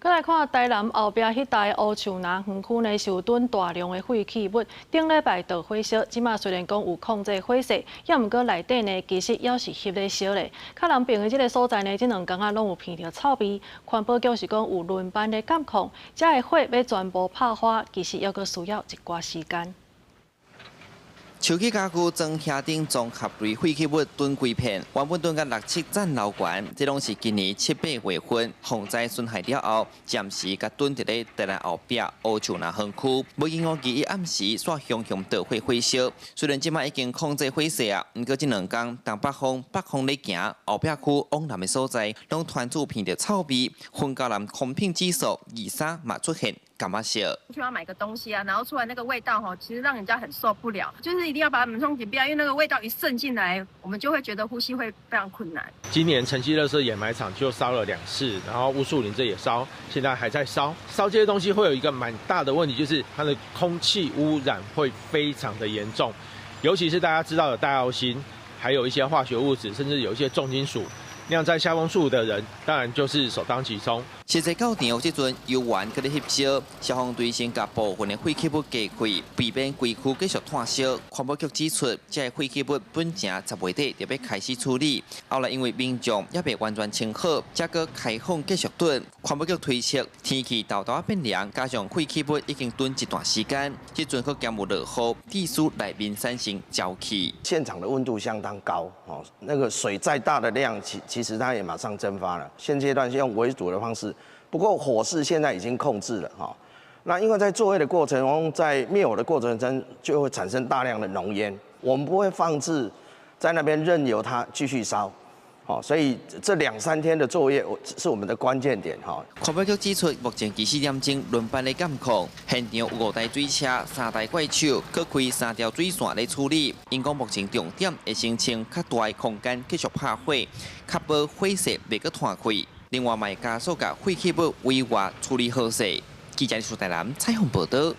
閣來看台南後壁彼帶烏樹林園區呢，是有囤大量的廢棄物。頂禮拜著火燒，這馬雖然講有控制火勢，猶毋過內底呢，其實猶是翕咧燒咧。較南邊的這个所在呢，這兩工仔攏有鼻著臭味。環保局是講有輪班咧監控，這个火欲全部拍花，其實猶閣需要一寡時間。樹木家具裝瓦頂綜合類廢棄物囤規片，原本囤甲六七層樓懸，這攏是今年七八月份洪災損害了後，暫時共囤佇咧台南後壁烏樹林園區。無經五日暗時，煞熊熊大火火燒。雖然這馬已經控制火勢啊，毋過這兩工東北風、北風咧行，後壁區往南的所在，攏傳出鼻著臭味，雲嘉南空品指數23嘛出現柑仔色。去要買個東西啊，然後出來那個味道吼，其實讓人家很受不了，就是一定要把門窗緊閉，因為那個味道一滲進來，我們就會覺得呼吸會非常困難。今年城西垃圾掩埋場就燒了兩次，然後烏樹林這也燒，現在還在燒。燒這些東西會有一個蠻大的問題，就是它的空氣污染會非常的嚴重，尤其是大家知道的戴奧辛，還有一些化學物質，甚至有一些重金屬。那樣在下風處的人，當然就是首當其衝。實際到場這陣，油源閣咧翕燒，消防隊先共部分的廢棄物隔開，避免規區繼續湠燒。環保局指出，這个廢棄物本前10月底就欲開始處理，後來因為民眾猶未完全清好，才閣開放繼續囤。環保局推測，天氣沓沓變涼，加上廢棄物已經囤一段時間，這陣閣兼有落雨，致使內面產生焦氣。現場的溫度相當高，哦，那個水再大的量，其實它也馬上蒸發了。現階段是用圍堵的方式，不過火勢現在已經控制了哈。那因為在作業的過程中，在滅火的過程中，就會產生大量的濃煙，我們不會放置在那邊任由它繼續燒。好，所以這兩三天的作業是我們的關鍵點哈。環保局指出，目前24點鐘輪班的監控，現場有五台水車、三台怪手，閣開三條水線咧處理。𪜶講目前重點會先清較大的空間繼續拍火，確保火勢袂閣湠開。另外，嘛會加速共廢棄物委外處理好勢。記者李台南採訪報道。